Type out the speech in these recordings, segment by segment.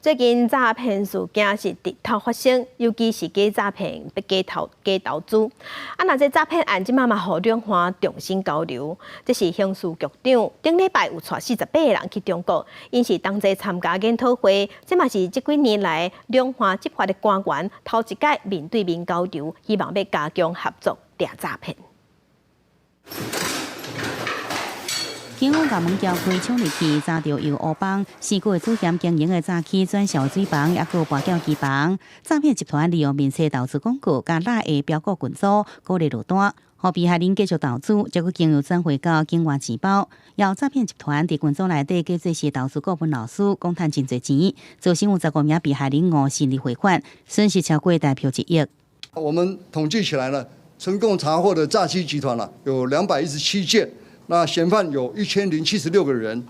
最近詐騙事件是直頭發生，尤其是假詐騙、欲假投假投資。啊，若這詐騙案這馬嘛予兩岸重新交流。這是刑事局長頂禮拜有帶48個人去中國，𪜶是同齊參加研討會。這嘛是這幾年來兩岸執法的官員頭一擺面對面交流，希望欲加強合作掠詐騙。警方共門撬開衝入去，查著由烏幫四個主嫌經營的詐欺轉銷水房，抑閣有跋筊機房。詐騙集團利用面冊投資廣告，佮賴的標股群組鼓勵落單，予被害人繼續投資，結果經由轉匯到境外錢包。由詐騙集團佇群組內底假做是投資顧問老師，講趁真濟錢，造成有15名被害人誤信的匯款，損失超過台票1億。我們統計起來呢，成功查獲的詐欺集團啦，有217件。那嫌犯有1076個人，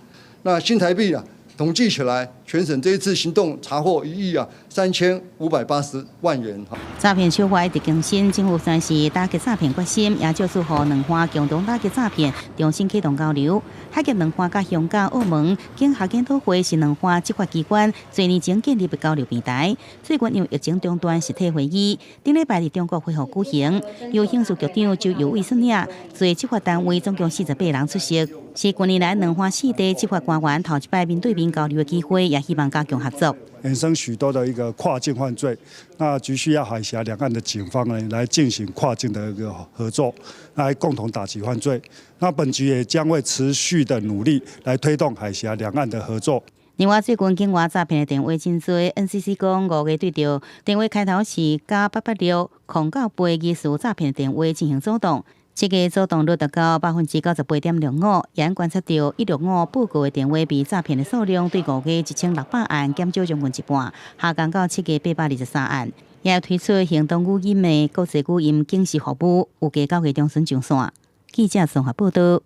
那新台幣啊，統計起來，全省這一次行動查獲1億啊3580萬元。詐騙手法一直更新，政府宣示打擊詐騙決心，也借此予兩岸共同打擊詐騙，重新啟動交流。海峽兩岸佮香港、澳門警學研討會是兩岸執法機關濟年前建立的交流平台。最近因為疫情中斷實體會議，頂禮拜佇中國恢復舉行，由刑事局長周游偉率領，濟執法單位總共48人出席，是近年來兩岸四地執法官員頭一擺面對面交流的機會，也希望加強合作。衍生許多的一個跨境犯罪，那急需要海峽兩岸的警方呢來進行跨境的一個合作，來共同打擊犯罪。那本局也將會持續的努力來推動海峽兩岸的合作。另外，最近境外詐騙的電話真濟，NCC 講5月對著電話開頭是+886 09八疑似詐騙電話進行阻擋。這個阻擋率達到98.65%，也觀察到165報告的電話被詐騙的數量，對5月1600案減少將近一半，下降到7月823案。也推出行動語音的國際語音警示服務，預計9月中旬上線。記者綜合報道。